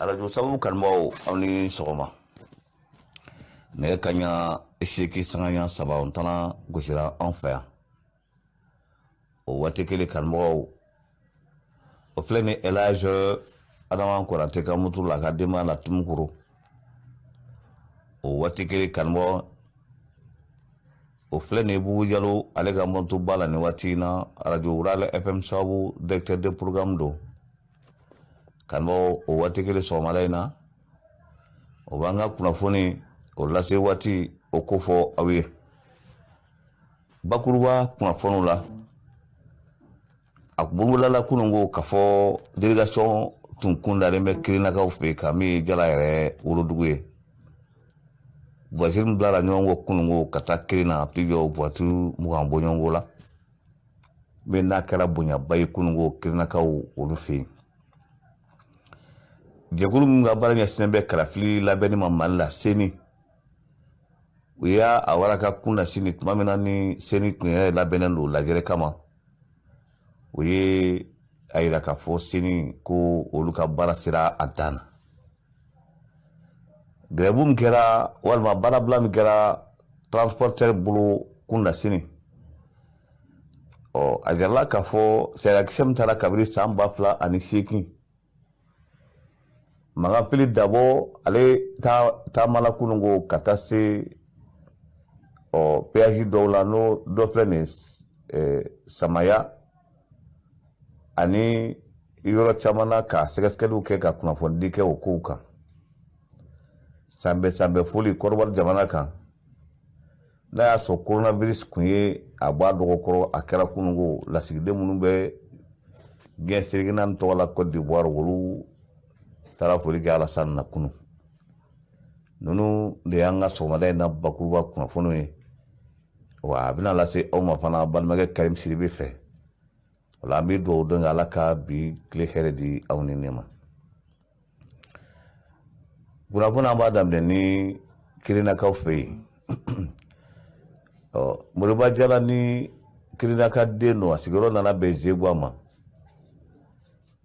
Arajo sababu kanubaaw, aw ni sɔgɔma. Nɛgɛ kaɲa 8 sanga ɲa 3, o tana gosira an fɛ yan. O waati kelen, kanubagaw, o filɛ ni Elage Adama Konate ka moto la, a ka denbaya la Tumukoro. O waati kelen, kanubagaw, o filɛ nin ye Bubu Jalo, ale ka motoba la nin waati in na. Arajo Rural FM sababu directeur de programme don, kanubagaw. O waati kelen, sɔgɔmada in na, o b'an ka kunnafoni o lase waati o kofɔ aw ye. Bakuruba kunnafoniw la, a bololala kunun ko k'a fɔ délégation tun kun dalen bɛ Kirinakaw fɛ yen, ka min ye Jala yɛrɛ wolodugu ye. Voiture min bilara ɲɔgɔn kɔ kunun ko ka taa Kirina, a tɛ jɔ voiture 20 bɔɲɔgɔnko la. Min n'a kɛra bonyaba ye kunun ko Kirinakaw olu fɛ yen. Jɛkulu min ka baara ɲɛsinnen bɛ kalafili labɛnni ma Mali la, CENI, u y'a a waraka kun sini tuma min na ni CENI tun yɛrɛ labɛnnen don lajɛrɛ kama, u ye a yira k'a fɔ CENI ko olu ka baara sera a dan na. Grève min kɛra walima baarabila min kɛra transporteur bolo kun sini, ɔ a jirala k'a fɔ sariyakisɛ min taara kabini san 2008, Makan Fili Dabɔ, ale taamala kunun ko ka taa se ɔ péage dɔw la, n'o dɔ filɛ nin Samaya ani yɔrɔ caman na, ka sɛgɛsɛgɛliw kɛ, ka kunnafonidi kɛ o kow kan. Sanbɛ sanbɛ foli Kɔrɔbɔrɔ jamana kan, n'a y'a sɔrɔ coronavirus kun ye a bɔ a dɔgɔkɔrɔ, a kɛra kununko lasigiden minnu bɛ diɲɛ seleke naani tɔgɔ la Côte d'Ivoire, olu taara foli kɛ Alassane na kunun. Ninnu de y'an ka sɔgɔmada in na bakuruba kunnafoniw ye. Wa a bɛna lase aw ma fana balimakɛ Karim Sidibe fɛ. O la, an bɛ dugawu don Ala ka bi tile hɛrɛ di aw ni ne ma. Kunnafoni, an b'a daminɛ ni Kirinakaw fɛ yen. Ɔ Moriba Jala ni Kirinaka den don, a sigiyɔrɔ nana bɛn Zeguwa ma.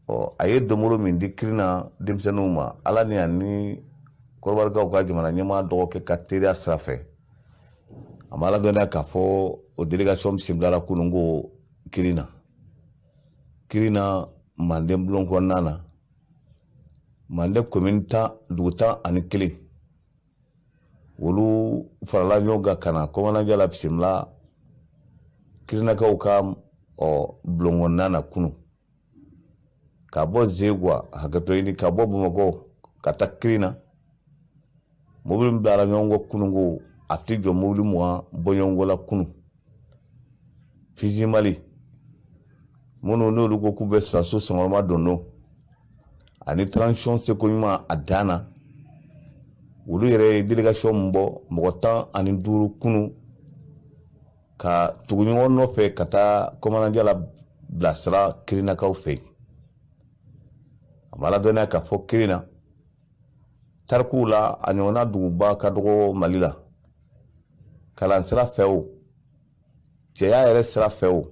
Ɔ a ye donbolo min di Kirina denmisɛnninw ma, Ala ni ani Kɔrɔbarikaw ka jamana ɲɛmaa dɔgɔkɛ ka teriya sira fɛ, a ma ladɔnniya k'a fɔ o délégation bisimilala kunun ko Kirina, Kirina Manden bulon kɔnɔna na. Manden commune 10, dugu 11, olu farala ɲɔgɔn kan ka na Kɔmandan Jala bisimila Kirinakaw ka ɔ bulon kɔnɔna na kunun, ka bɔ Zeguwa, hakɛto ɲini, ka bɔ Bamakɔ ka taa Kirina. Mobili min bilara ɲɔgɔn kɔ kunun ko, a tɛ jɔ mobili 20 bɔɲɔgɔnko la kunun. Fizimali minnu n'olu ko k'u bɛ sɔrɔsiw senkɔrɔma don don ani transition seko ɲuman a dan na, olu yɛrɛ ye délégation min bɔ, mɔgɔ 15 kunun, ka tugu ɲɔgɔn nɔfɛ ka taa Kɔmandan Jala bilasira Kirinakaw fɛ yen. A ma ladɔnniya k'a fɔ Kirina tarikuw la, a ɲɔgɔnna duguba ka dɔgɔ Mali la kalan sira fɛ, o cɛya yɛrɛ sira fɛ, o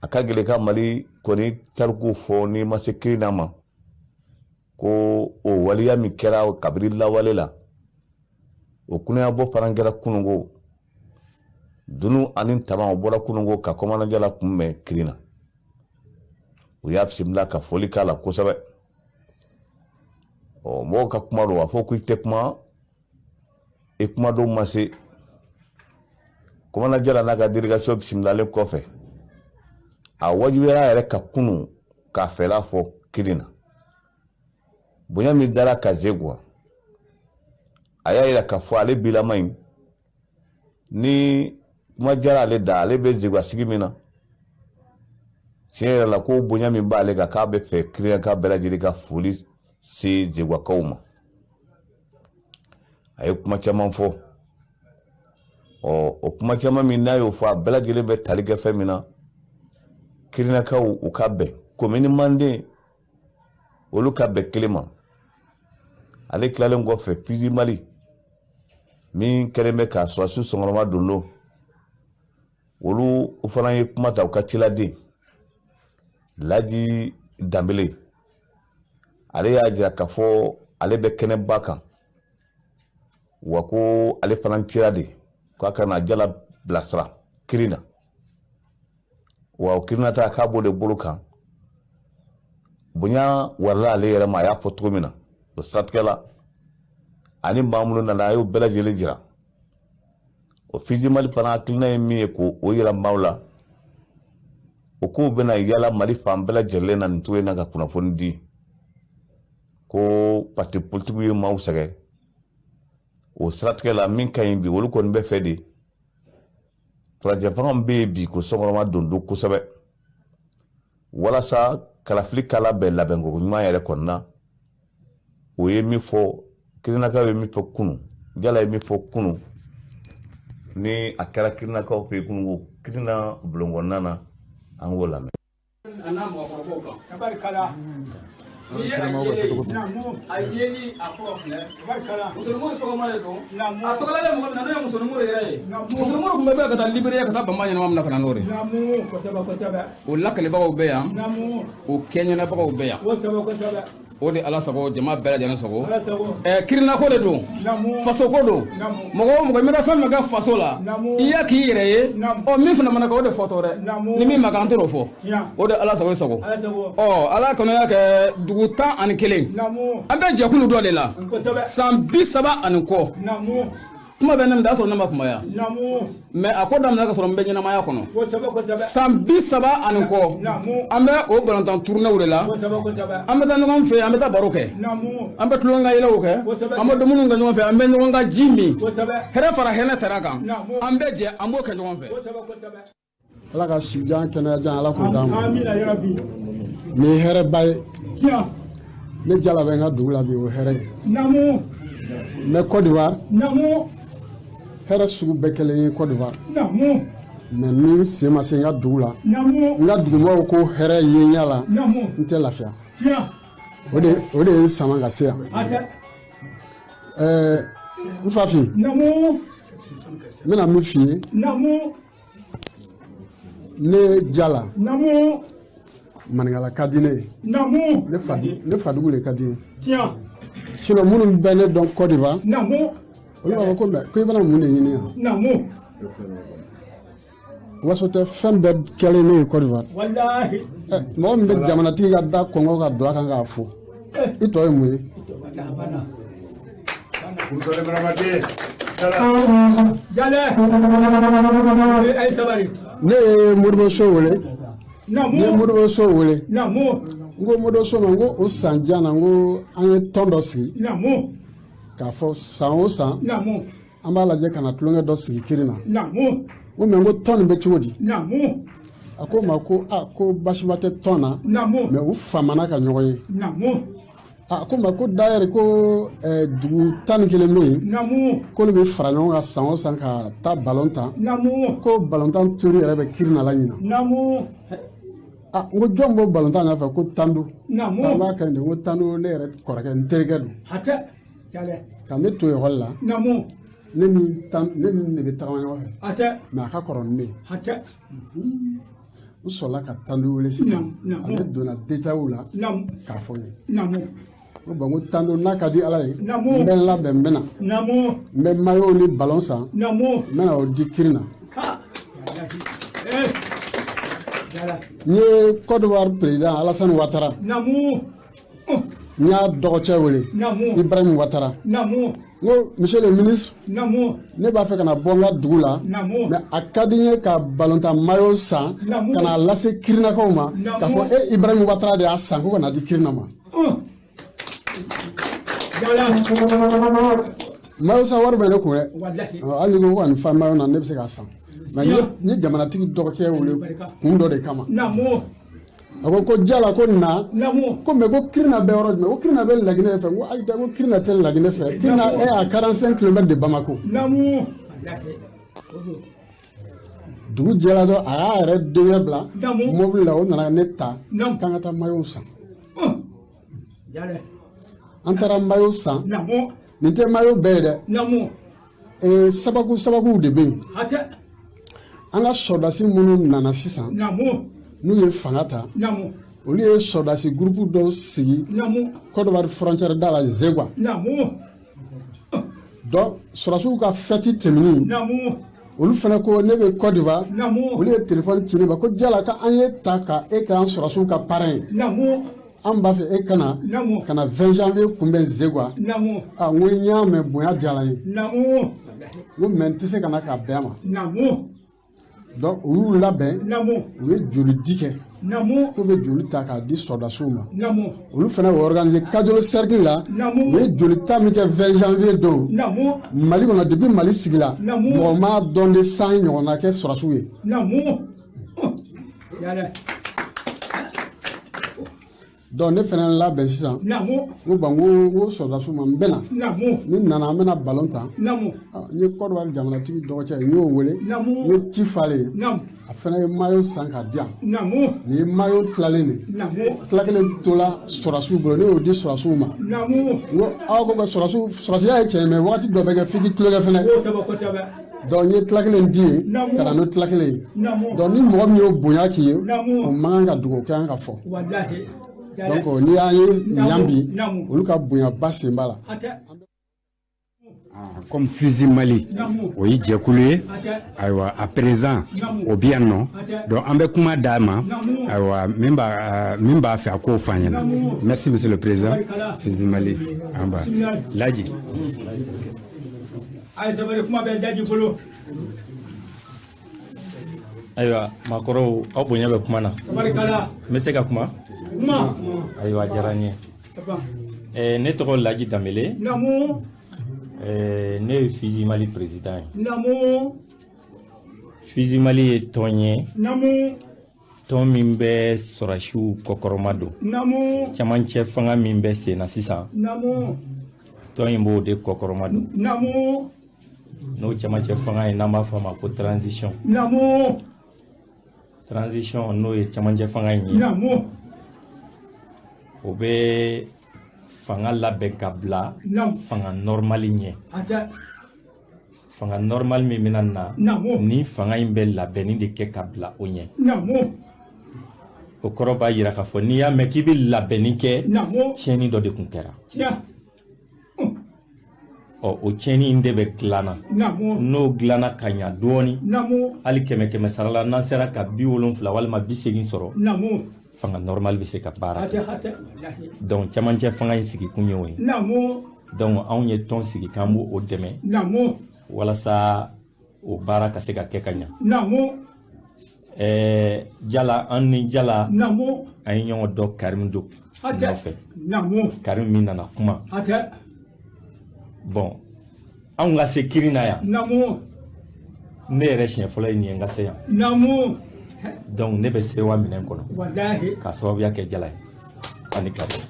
a ka gɛlɛn ka Mali kɔni tarikuw fɔ n'i ma se Kirina ma, ko o waleya min kɛra kabini lawale la, o kunnayabɔ fana kɛra kununko. Dunu ani tama, o bɔra kununko ka Kɔmandan Jala kunbɛn Kirina. U y'a bisimila ka foli k'a la kosɛbɛ. Ɔ mɔgɔw ka kuma don, a fɔ ko i tɛ kuma, i kumadenw ma se. Kɔmandan Jala n'a ka délégation bisimilalen kɔfɛ, a wajibiyara yɛrɛ ka kunu k'a fɛla fɔ Kirina. Bonya min dara ka Zeguwa, a y'a yira k'a fɔ ale bilama in ni kuma jara ale da, ale bɛ Zeguwa sigi min na, tiɲɛ yɛrɛ la, ko bonya min b'ale kan, k'a bɛ fɛ Kirinaka bɛɛ lajɛlen ka foli se Zeguwakaw ma. A ye kuma caman fɔ. Ɔ o kuma caman min n'a y'o fɔ, a bɛɛ lajɛlen bɛ tali kɛ fɛn min na, Kirinakaw u ka bɛn, komini Manden olu ka bɛn kelen ma. Ale tilalen kɔfɛ, Fizi Mali min kɛlen bɛ ka sɔrɔsiw senkɔrɔma don don, olu fana ye kuma ta. U ka ciladen Laji Danbele, Ale y'a jira k'a fɔ ale bɛ kɛnɛba kan, wa ko ale fana kira de k'a ka na Jala bilasira Kirina, wa o Kirina ta k'a b'o de bolo kan. Bonya warala ale yɛrɛ ma, a y'a fɔ cogo min na o siratigɛ la, ani maa minnu nana, a y'o bɛɛ lajɛlen jira. O Fijimali fana hakilina ye min ye k'o yira maaw la, o kow bɛna yala Mali fan bɛɛ lajɛlen na nin cogo in na ka kunnafoni di ko parti politikiw ye maaw sɛgɛn. O siratigɛ la, min ka ɲi bi, olu kɔni bɛ fɛ de furancɛ fanga min bɛ yen bi ko sɔkɔrɔma don don kosɛbɛ, walasa kalafili ka labɛn labɛnko ɲuman yɛrɛ kɔnɔna. O ye min fɔ, Kirinakaw ye min fɔ kunun, Jala ye min fɔ kunun, ni a kɛra Kirinakaw fɛ yen kunun, ko Kirina bulon kɔnɔna na, an k'o lamɛn. A n'a mɔgɔkɔrɔbaw kan. Tabarikala. N'i ye a yeli, a yeli, a kɔrɔ filɛ. Musoninmori tɔgɔma de don. A tɔgɔlalen mɔgɔ min na, n'o ye Musoninmori yɛrɛ ye. Musoninmori tun bɛ bɔ ka taa Liberiya ka taa banba ɲɛnama min na ka na n'o de. O lakalibagaw bɛ yan, o kɛɲɛnabagaw bɛ yan. O de Ala sago, jama bɛɛ lajɛlen sago. Ɛ, Kirinako de don, fasoko don. Mɔgɔ o mɔgɔ i mana fɛn fɛn kɛ faso la, i y'a k'i yɛrɛ ye. Ɔ, min fana mana kɛ, o de fɔtɔ dɛ. Ni min ma kɛ, an t'o fɔ. O de Ala sago sago. Ɔ, Ala kɔnɔ y'a kɛ dugu 11, an bɛ jɛkulu dɔ de la san 30 ani kɔ. Kuma bɛ ne min da sɔrɔ ne ma kumaya, mais a ko daminɛ ka sɔrɔ n bɛ ɲɛnamaya kɔnɔ san 30 ani kɔ. An bɛ o balontan tournéew de la, an bɛ taa ɲɔgɔn fɛ, an bɛ taa baro kɛ, an bɛ tulon ka yɛlɛw kɛ, an bɛ dumuniw kɛ ɲɔgɔn fɛ, an bɛ ɲɔgɔn ka ji min, hɛrɛ fara hɛrɛ tara kan, an bɛ jɛ, an b'o kɛ ɲɔgɔn fɛ. Ala ka si jan, kɛnɛya jan, Ala k'o d'an ma. Nin ye hɛrɛba ye. Ne Jala bɛ n ka dugu la bi, o hɛrɛ ye. N bɛ Côte d'Ivoire. Hɛrɛ sugu bɛɛ kɛlen ye Côte d'Ivoire. Mais ni sen ma se n ka dugu la, n ka dugumɔgɔw ko hɛrɛ ye ɲɛ la, n tɛ lafiya. O de ye n sama ka se yan. Ɛɛ, n fafin, n bɛna min f'i ye. Ne Jala, maninkala ka di ne ye. Ne fadugu de ka di n ye. Sinon minnu bɛ ne dɔn Côte d'Ivoire, olu b'a fɔ ko mais ko i bɛna mun de ɲini yan? Waso tɛ, fɛn bɛɛ kɛlen ne ye Côte d'Ivoire. Mɔgɔ min bɛ jamanatigi ka da kɔngɔ ka don a kan k'a fo, i tɔ ye mun ye? Ne ye Modibo So wele. N ye Modibo So wele. N ko Modibo So ma, n ko o san jan na, n ko an ye tɔn dɔ sigi. K'a fɔ san o san, an b'a lajɛ ka na tulonkɛ dɔ sigi Kirina. N ko mais n ko tɔn nin bɛ cogo di? A ko n ma ko a ko baasiba tɛ tɔn na, mais u famana ka ɲɔgɔn ye. A ko n ma ko d'ailleurs ko dugu 11 bɛ yen, k'olu bɛ fara ɲɔgɔn kan san o san ka taa balon tan, ko balontan turu yɛrɛ bɛ Kirina la ɲinan. A n ko jɔn b'o balontan ɲɛfɛ? Ko Tandu. An b'a kɛ de, n ko Tandu ne yɛrɛ kɔrɔkɛ, n terikɛ don. Ka ne to ekɔli la, ne ni ne bɛ tagama ɲɔgɔn fɛ, mais a ka kɔrɔ ni ne ye. N sɔrɔla ka Tandu wele sisan, ale donna détail la k'a fɔ n ye. Ko bon, ko Tandu, n'a ka di Ala ye, n bɛ n labɛn, n bɛ na. N bɛ maillot ni ballon san, n bɛna o di Kirina. N ye Côte d'Ivoire président Alassane Ouattara, n y'a dɔgɔcɛ wele, Ibrahim Ouattara. N ko monsieur le ministre, ne b'a fɛ ka na bɔ n ka dugu la, mais a ka di n ye ka balontan maillot san ka na lase Kirinakaw ma, k'a fɔ e Ibrahim Ouattara de y'a san ko ka na di Kirina ma. Maillot san wari bɛ ne kun dɛ, hali ni ko ka nin fa maillot na, ne bɛ se k'a san. Mais n ye jamanatigi dɔgɔkɛ wele kun dɔ de kama. A ko ko Jala ko na, ko mais ko Kirina bɛ yɔrɔ jumɛn? Ko Kirina bɛ Laginɛ fɛ. N ko ayi, ko Kirina tɛ Laginɛ fɛ. Kirina est à 45 km de Bamako. Dugu jɛra dɔrɔn, a y'a yɛrɛ denkɛ bila mobili la, o nana ne ta k'an ka taa maillot san. An taara maillot san. Nin tɛ maillot bɛɛ ye dɛ. Sababu sababuw de bɛ yen. An ka sɔrɔdasi minnu nana sisan, n'u ye fanga ta, Olu ye sɔrɔdasi groupe dɔw sigi Côte d'Ivoire frontière da la Zegwa. Donc sɔrɔdasiw ka fête tɛmɛnen, olu fana ko ne bɛ Côte d'Ivoire, olu ye téléphone ci ne ma ko Jala ka an ye ta ka e kɛ an sɔrɔdasiw ka parrain ye. An b'a fɛ e kana ka na 20 janvier kunbɛn Zegwa. Ah, n ko n y'a mɛn, bonya diyara n ye. N ko mais n tɛ se ka na k'a bɛn a ma. Donc u y'u labɛn, u ye joli di kɛ. K'u bɛ joli ta k'a di sɔrɔdasiw ma. Olu fana y'o organiser Kajolo cercle la. U ye joli ta min kɛ 20 janvier don. Mali kɔnɔ, depuis Mali sigila, mɔgɔ m'a dɔn de san ɲɔgɔnna kɛ sɔrɔdasiw ye. Donc ne fana labɛn sisan. N ko bon, n ko sɔrɔdasiw ma n bɛ na. Ni nana an bɛna ballon ta. N ye Côte d'Ivoire jamanatigi dɔgɔcɛ ye, n y'o wele. N ye ci f'ale ye. A fana ye maillot san k'a di yan. Nin ye maillot tilalen de ye. Tila kelen tola sɔrɔdasiw bolo, ne y'o di sɔrɔdasiw ma. N ko aw ko sɔrɔdasiw, sɔrɔdasiya ye tiɲɛ ye, mais wagati dɔ bɛ kɛ f'i k'i tulo kɛ fɛnɛ. Donc n ye tila kelen di yen ka na n'o tila kelen ye. Donc ni mɔgɔ min y'o bonya k'i ye, o man kan ka dogo, o ka kan ka fɔ. Donc n'i y'an ye yan bi, olu ka bonyaba sen b'a la. Comme Fusil Mali, o ye jɛkulu ye, ayiwa a président o bi yan nɔ, donc an bɛ kuma d'a ma, ayiwa min b'a fɛ a k'o fɔ an ɲɛna. Merci monsieur le président. Fusil Mali, an ba Laji. A ye sabali, kuma bɛ Laji bolo. Ayiwa maakɔrɔw, aw bonya bɛ kuma na. N bɛ se ka kuma? Kuma. Ayiwa, diyara n ye. Ne tɔgɔ Laji Danbele. Ne ye Fusil Mali président ye. Fusil Mali ye tɔn ye. Tɔn min bɛ sɔrɔdasiw kɔkɔrɔma don. Camancɛ fanga min bɛ sen na sisan. Tɔn in b'o de kɔkɔrɔma don. N'o camancɛ fanga ye, n'an b'a fɔ a ma ko transition. Transition n'o ye camancɛ fanga in ye. O bɛ fanga labɛn ka bila fanga normali ɲɛ. Fanga normal min bɛna na, ni fanga in bɛ labɛnni de kɛ ka bila o ɲɛ. O kɔrɔ b'a jira k'a fɔ n'i y'a mɛn k'i bɛ labɛnni kɛ, tiɲɛni dɔ de tun kɛra. Ɔ o tiɲɛni in de bɛ dilanna. N'o dilanna ka ɲa dɔɔni, hali 100 sara la, n'an sera ka 70 walima 80 sɔrɔ, fanga normal bɛ se ka baara kɛ. Donc camancɛ fanga in sigi kun ye o ye. Donc anw ye tɔn sigi k'an b'o dɛmɛ walasa o baara ka se ka kɛ ka ɲa. Jala, an ni Jala an ye ɲɔgɔn dɔn Karim do nɔfɛ. Karim min nana kuma. Bon, anw ka se kiiri na yan. Ne yɛrɛ siɲɛ fɔlɔ ye nin ye n ka se yan. Donc ne bɛ sewa minɛn kɔnɔ. K'a sababuya kɛ Jala ye ani Karim.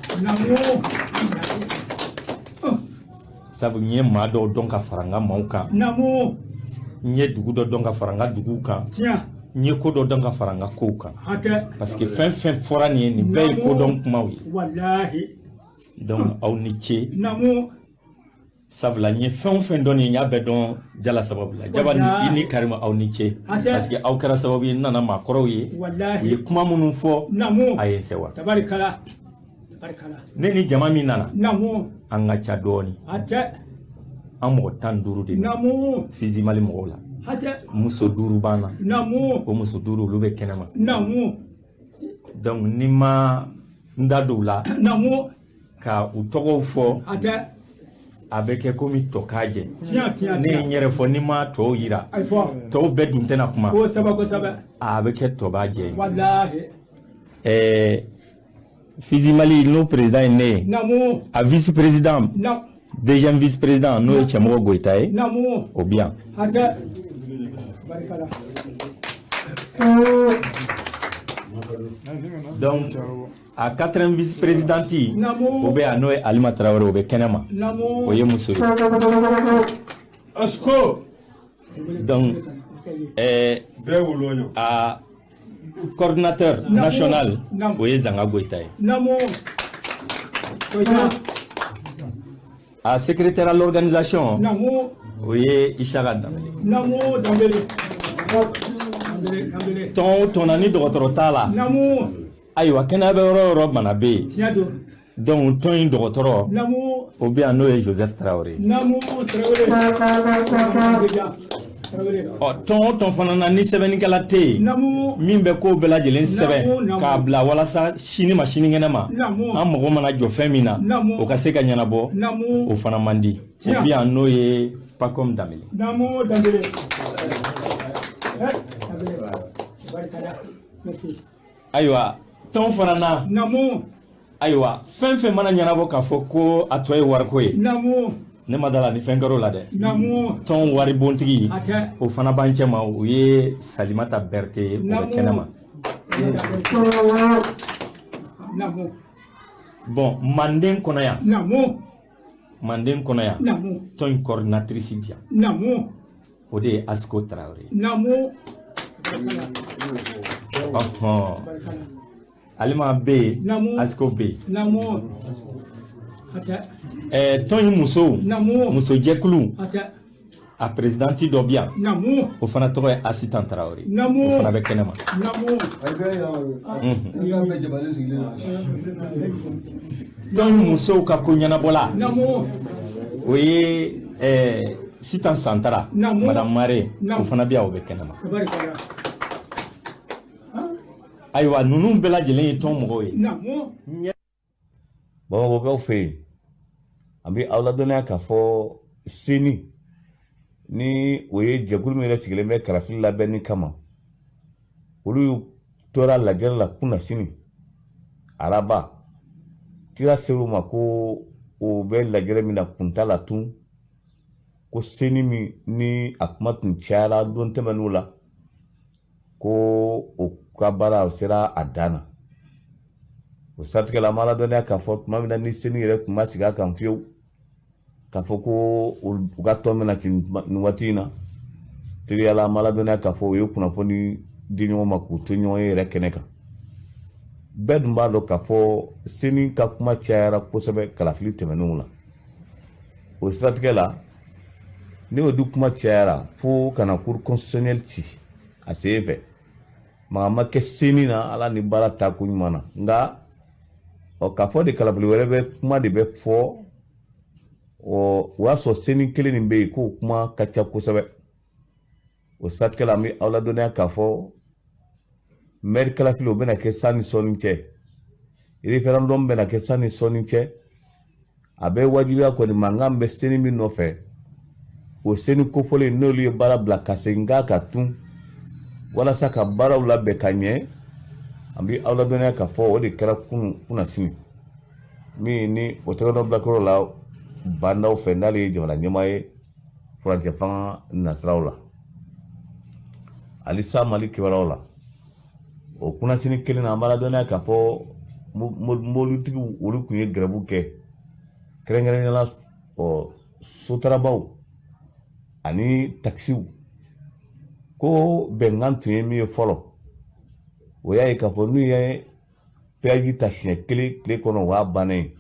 Sabu n ye maa dɔw dɔn ka fara n ka maaw kan. N ye dugu dɔ dɔn ka fara n ka duguw kan. N ye ko dɔ dɔn ka fara n ka kow kan. Parce que fɛn fɛn fɔra nin ye, nin bɛɛ ye kodɔn kumaw ye. Donc aw ni ce. Sabula n ye fɛn o fɛn dɔn nin ye, n y'a bɛɛ dɔn Jala sababu la. Jaba i ni Karim aw ni ce. Parce que aw kɛra sababu ye, n nana maakɔrɔw ye. U ye kuma minnu fɔ, a ye n sewa. Ne ni jama min nana, an ka ca dɔɔni. An mɔgɔ 15 de don Fusil Mali mɔgɔw la. Muso 5 b'an na. O muso 5 olu bɛ kɛnɛma. Donc ni ma n da don u la ka u tɔgɔw fɔ, a bɛ kɛ komi tɔ k'a jɛ. Ne ye n yɛrɛ fɔ, ni ma tɔw yira, tɔw bɛɛ dun tɛna kuma, a bɛ kɛ tɔ b'a jɛ ye. Fusil Mali n'o président ye ne ye, a vice président, deuxième vice président n'o ye Cɛmɔgɔ Goyita ye, o bi yan. Donc a quatrième vice présidente o bɛ yan, n'o ye Alima Tarawele, o bɛ kɛnɛma, o ye muso ye. Donc a coordinateur national o ye Zanga Goyita ye. A secrétaire à l'organisation o ye Isaka Danbele. Tɔn o tɔn na ni dɔgɔtɔrɔ t'a la, Ayiwa, kɛnɛya bɛ yɔrɔ o yɔrɔ, bana bɛ yen. Tiɲɛ don. Donc tɔn in dɔgɔtɔrɔ, o bɛ yan, n'o ye Joseph Traoré. Naamu, Traoré. Traoré. Ɔ, tɔn o tɔn fana na, ni sɛbɛnnikɛla tɛ yen min bɛ kow bɛɛ lajɛlen sɛbɛn k'a bila walasa sini ma sinikɛnɛ ma, an mago mana jɔ fɛn min na, o ka se ka ɲɛnabɔ, o fana man di. O bɛ yan, n'o ye Pacom Danbele. Naamu, Danbele. Danbele. Barikada. Merci. Ayiwa, tɔn fana na, ayiwa, fɛn fɛn mana ɲɛnabɔ k'a fɔ ko a tɔ ye wariko ye, ne ma da la ni fɛn kɛr'o la dɛ. Tɔn waribontigi, o fana b'an cɛ ma, o ye Salimata Berete ye, o bɛ kɛnɛ ma. Bon, manden kɔnɔ yan, manden kɔnɔ yan, tɔn in coordinatrice bi yan, o de ye Asiko Traoré. Ɔhɔn, Alima bɛ yen, Asiko bɛ yen. Tɔn in musow, musojɛkulu, a présidente dɔ bi yan, o fana tɔgɔ ye Asitan Traoré, o fana bɛ kɛnɛ ma. Tɔn in musow ka ko ɲɛnabɔla, o ye Sitan Santara, Madame Mare, o fana bi yan, o bɛ kɛnɛ ma. Ayiwa, ninnu bɛɛ lajɛlen ye tɔn mɔgɔw ye. Bamakɔkaw fɛ yen, an bɛ aw ladɔnniya k'a fɔ CENI, ni o ye jɛkulu min yɛrɛ sigilen bɛ kalafili labɛnni kama, olu tora lajɛrɛ la kunnasini araba. Kira ser'u ma ko o bɛ lajɛrɛ min na kunta la tun, ko CENI min ni a kuma tun cayara don tɛmɛn'u la, ko o ka baara o sera a dan na. O siratigɛ la, an b'a ladɔnniya k'a fɔ tuma min na ni CENI yɛrɛ tun ma sigi a kan fiyewu k'a fɔ ko u ka tɔn bɛna ci nin waati in na, teriyala, an b'a ladɔnniya k'a fɔ u ye kunnafoni di ɲɔgɔn ma k'u to ɲɔgɔn ye yɛrɛ kɛnɛ kan. Bɛɛ dun b'a dɔn k'a fɔ CENI ka kuma cayara kosɛbɛ kalafili tɛmɛnenw la. O siratigɛ la, ne y'o di kuma cayara fo ka na cour constitutionnelle ci a sen fɛ. Maga ma kɛ CENI na, ala ni baara taa ko ɲuman na. Nka ɔ, k'a fɔ de kalafili wɛrɛ bɛ kuma de bɛ fɔ, ɔ, o y'a sɔrɔ CENI kelen nin bɛ yen k'o kuma ka ca kosɛbɛ. O siratigɛ la, an bɛ aw ladɔnniya k'a fɔ maire kalafili, o bɛna kɛ san ni sɔɔni cɛ, référendum bɛna kɛ san ni sɔɔni cɛ. A bɛ wajibiya kɔni, mankan bɛ CENI min nɔfɛ, o CENI kofɔlen, n'olu ye baara bila ka segin k'a ka tun walasa ka baaraw labɛn ka ɲɛ. An bɛ aw ladɔnniya k'a fɔ o de kɛra kunnasini min ni o tɛgɛnɔ bilakɔrɔ la bandaw fɛ, n'ale ye jamana ɲɛmaa ye furancɛ fanga nasiraw la. Halisa Mali kibaruyaw la, o kunnasini kelen na, an b'a ladɔnniya k'a fɔ mobilitigiw, olu tun ye gɛrɛbu kɛ, kɛrɛnkɛrɛnnenya la, ɔ, sotarabaw ani takisiw, ko bɛnkan tun ye min ye fɔlɔ, o y'a ye k'a fɔ n'u ye péage ta siɲɛ kelen tile kɔnɔ, o y'a bannen ye.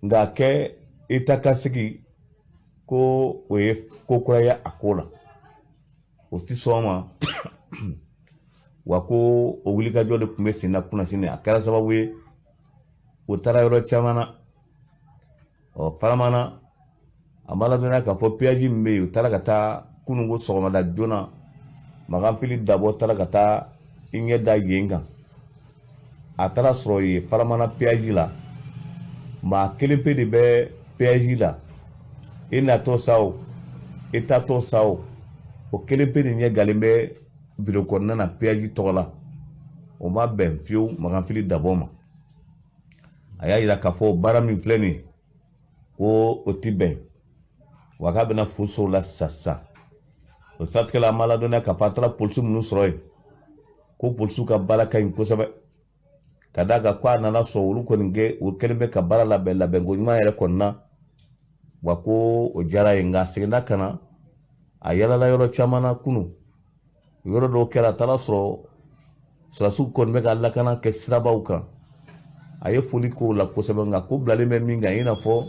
Nka kɛ État ka sigi ko o ye ko kura ye a ko la, o ti sɔn ma wa. Ko o wulikajɔ de tun bɛ sen na kunnasini, a kɛra sababu ye o taara yɔrɔ caman na. Ɔ, Faramana, an b'a ladɔnniya k'a fɔ péage min bɛ yen, u taara ka taa kununko sɔgɔmada joona, Makanfili Dabɔ taara ka taa i ɲɛ da yen kan. A taara sɔrɔ yen Faramana péage la, maa kelen pe de bɛ péage la. E natɔ sa o, e taatɔ sa o, o kelen pe de ɲɛ galen bɛ biro kɔnɔna na péage tɔgɔ la. O ma bɛn fiyewu Makanfili Dabɔ ma. A y'a yira k'a fɔ baara min filɛ nin ye, ko o ti bɛn wa, k'a bɛna fu sɔrɔ la sisan. O siratigɛ la, an b'a ladɔnniya k'a fɔ a taara polisi minnu sɔrɔ yen, ko polisiw ka baara ka ɲi kosɛbɛ, ka d'a kan ko a nana sɔrɔ olu kɔni kɛ, o kɛlen bɛ ka baara labɛn labɛnko ɲuman yɛrɛ kɔnɔna wa, ko o diyara ye. Nka a seginna ka na, a yalala yɔrɔ caman na kunun, yɔrɔ dɔw kɛra, a taara sɔrɔ sɔrɔdasiw kɔni bɛ ka lakana kɛ sirabaw kan. A ye foli k'o la kosɛbɛ. Nka ko bilalen bɛ min kan, i n'a fɔ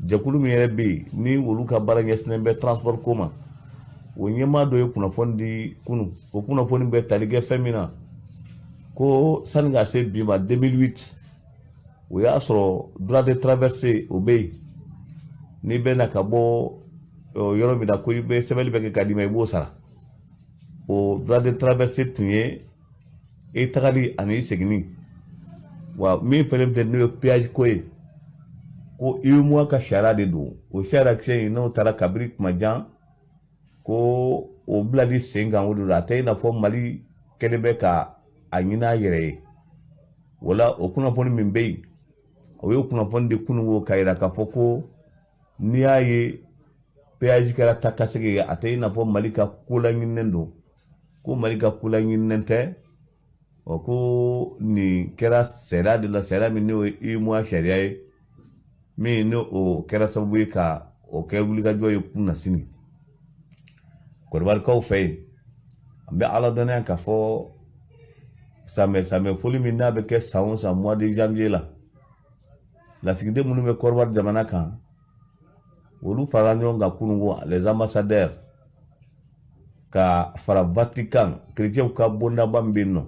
jɛkulu min yɛrɛ bɛ yen ni olu ka baara ɲɛsinnen bɛ transport ko ma, o ɲɛmaa dɔ ye kunnafoni di kunun. O kunnafoni bɛ tali kɛ fɛn min na, Ko sani ka se bi ma 2008, o y'a sɔrɔ droit de traverse o bɛ yen. N'i bɛ na ka bɔ yɔrɔ min na, ko i bɛ sɛbɛnni bɛ kɛ ka d'i ma, i b'o sara. O droit de traverse tun ye i tagali ani i seginni. Wa min fɛnɛ filɛ, n'o ye péage ko ye, ko UEMOA ka sariya de don. O sariya kisɛ in, n'o taara kabiri kuma jan, ko o bilali sen kan, o de la a tɛ i n'a fɔ Mali kɛlen bɛ ka a ɲini a yɛrɛ ye. O la, o kunnafoni min bɛ yen, o ye kunnafoni di kununko k'a yira k'a fɔ ko n'i y'a ye péage kɛra taa ka segin ye, a tɛ i n'a fɔ Mali ka ko laɲininen don, ko Mali ka ko laɲininen tɛ. Ɔ, ko nin kɛra sariya de la, sariya min n'o ye UEMOA sariya ye, min n'o o kɛra sababu ye ka o kɛ wulikajɔ ye kun na sini. Kɔdiwarikaw fɛ yen, an bɛ ala dɔnniya k'a fɔ samɛ samɛ foli min n'a bɛ kɛ san o san mois de janvier la, lasigiden minnu bɛ Kɔdiwari jamana kan, olu farala ɲɔgɔn kan kununko, les ambassadeurs, ka fara Vatican, chrétienw ka bondaba min bɛ yen nɔ,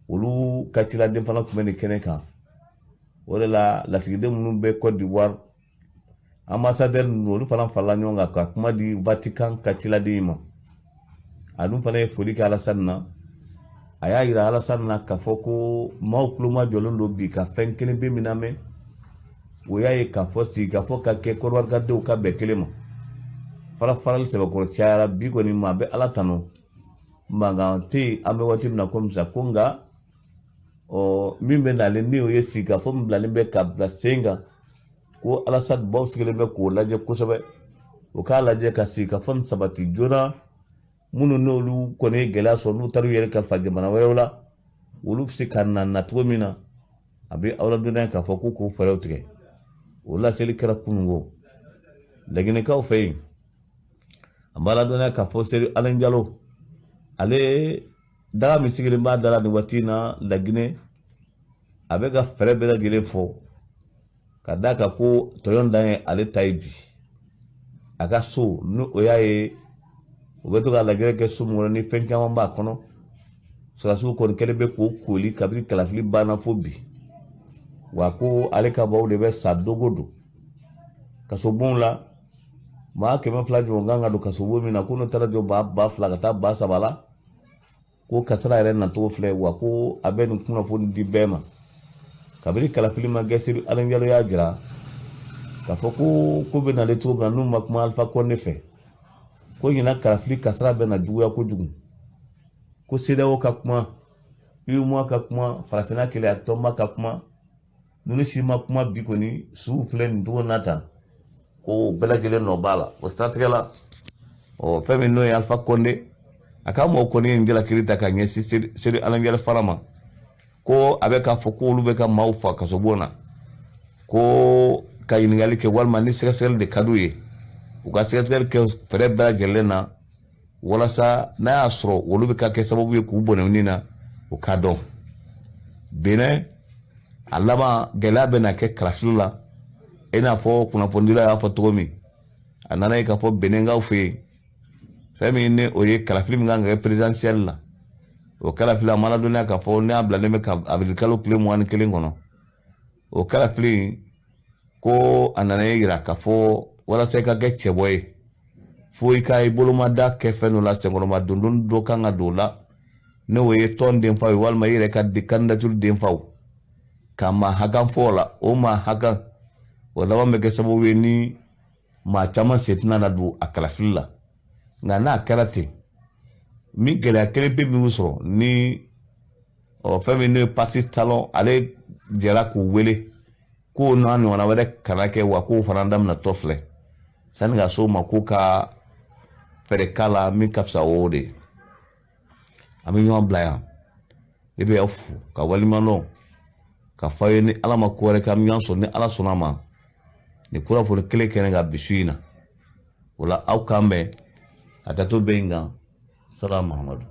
olu ka ciladen fana tun bɛ nin kɛnɛ kan. O de la, lasigiden minnu bɛ Côte d'Ivoire, ambassadeur ninnu, olu fana farala ɲɔgɔn kan ka kuma di Vatican ka ciladen ma. A dun fana ye foli kɛ Alasani na. A y'a yira Alasani na k'a fɔ ko maaw tuloma jɔlen don bi ka fɛn kelen bɛ min lamɛn, o y'a ye k'a fɔ sigikafɔ ka kɛ Kɔdiwarikadenw ka bɛn kelen ma. Fara farali sɛbɛkɔrɔ cayara bi kɔni, maa bɛ Ala tanu, mankan tɛ yen an bɛ waati min na komi sisan. Ko nka ɔ min bɛ nalen, ni o ye sigikafɔ min bilalen bɛ ka bila sen kan, ko Alasani baw sigilen bɛ k'o lajɛ kosɛbɛ, o k'a lajɛ ka sigikafɔ nin sabati joona. Minnu n'olu kɔni ye gɛlɛya sɔrɔ, n'u taara u yɛrɛ kalifa jamana wɛrɛw la, olu bɛ se ka na nacogo min na. A bɛ aw ladɔnniya k'a fɔ ko k'o fɛɛrɛw tigɛ. O laseli kɛra kununko. Laginɛkaw fɛ yen, an b'a ladɔnniya k'a fɔ Seri Alen Jalo, ale daga min sigilen b'a da la nin waati in na Laginɛ, a bɛ ka fɛɛrɛ bɛɛ lajɛlen fɔ ka d'a kan ko tɔɲɔn dan ye ale ta ye bi. A ka so, ni o y'a ye o bɛ to ka lajɛrɛ kɛ so min kɔnɔ, ni fɛn caman b'a kɔnɔ, sɔrɔdasiw kɔni kɛlen bɛ k'o koli kabini kalafili banna fo bi. Wa ko ale ka baw de bɛ sa don o don kasobonw la. Maa 200 ɲɔgɔn kan ka don kasobon min na, ko n'o taara jɔ 2000 ka taa 3000 la, ko kasara yɛrɛ nacogo filɛ. Wa ko a bɛ nin kunnafoni di bɛɛ ma kabini kalafili ma kɛ. Seri Alen Jalo y'a jira k'a fɔ ko ko bɛ nalen cogo min na, n'u ma kuma Alpha Condé fɛ, ko ɲinan kalafili kasara bɛ na juguya kojugu. Ko CEDEAO ka kuma, UEMOA ka kuma, farafinna keleya tɔnba ka kuma, ninnu si ma kuma bi kɔni. Suw filɛ nin cogo na tan, ko bɛɛ lajɛlen nɔ b'a la. O siratigɛ la, ɔ fɛn min n'o ye Alpha Condé, a ka mɔgɔw kɔni ye nin jalakili ta ka ɲɛsin Seri Alen Jalo fana ma, ko a bɛ k'a fɔ ko olu bɛ ka maaw fa kasobon na, ko ka ɲininkali kɛ walima ni sɛgɛsɛgɛli de ka d'u ye, u ka sɛgɛsɛgɛli kɛ fɛɛrɛ bɛɛ lajɛlen na, walasa n'a y'a sɔrɔ olu bɛ ka kɛ sababu ye k'u bɔnɛ ni na, o k'a dɔn. Benin, a laban gɛlɛya bɛ na kɛ kalafili la, i n'a fɔ kunnafonidila y'a fɔ cogo min. A nana ye k'a fɔ Beninkaw fɛ yen, fɛn min ni o ye kalafili min kan ka kɛ présidentielle la, o kalafili, a ma ladɔnniya k'a fɔ n'a bilalen bɛ ka avril kalo tile 21 kɔnɔ. O kalafili, ko a nana ye yira k'a fɔ walasa i ka kɛ cɛbɔ ye, fo i ka i bolomada kɛ fɛn dɔ la, senkɔrɔma dondon dɔ kan ka don o la, n'o ye tɔn denfaw ye walima i yɛrɛ ka candidature denfaw, ka maa hakan fɔ o la. O maa hakan o laban bɛ kɛ sababu ye ni maa caman sen tɛna na don a kalafili la. Nka n'a kɛra ten, min gɛlɛya kelen pe min sɔrɔ ni ɔ fɛn min n'o ye Patrice Talon, ale jɛra k'u wele k'o n'a ɲɔgɔnna wɛrɛ kana kɛ, wa k'o fana daminɛtɔ filɛ sani ka s'o ma, k'o ka fɛɛrɛ k'a la min ka fisa o de ye. An bɛ ɲɔgɔn bila yan. Ne bɛ aw fo ka waleɲuman dɔn ka fɔ aw ye. Ni Ala ma ko wɛrɛ kɛ, an bɛ ɲɔgɔn sɔrɔ ni Ala sɔnna a ma nin kunnafoni kelen kɛnɛ kan bi su in na. O la, aw k'an bɛn a ka to bɛ yen kan. Salam Mahamadu.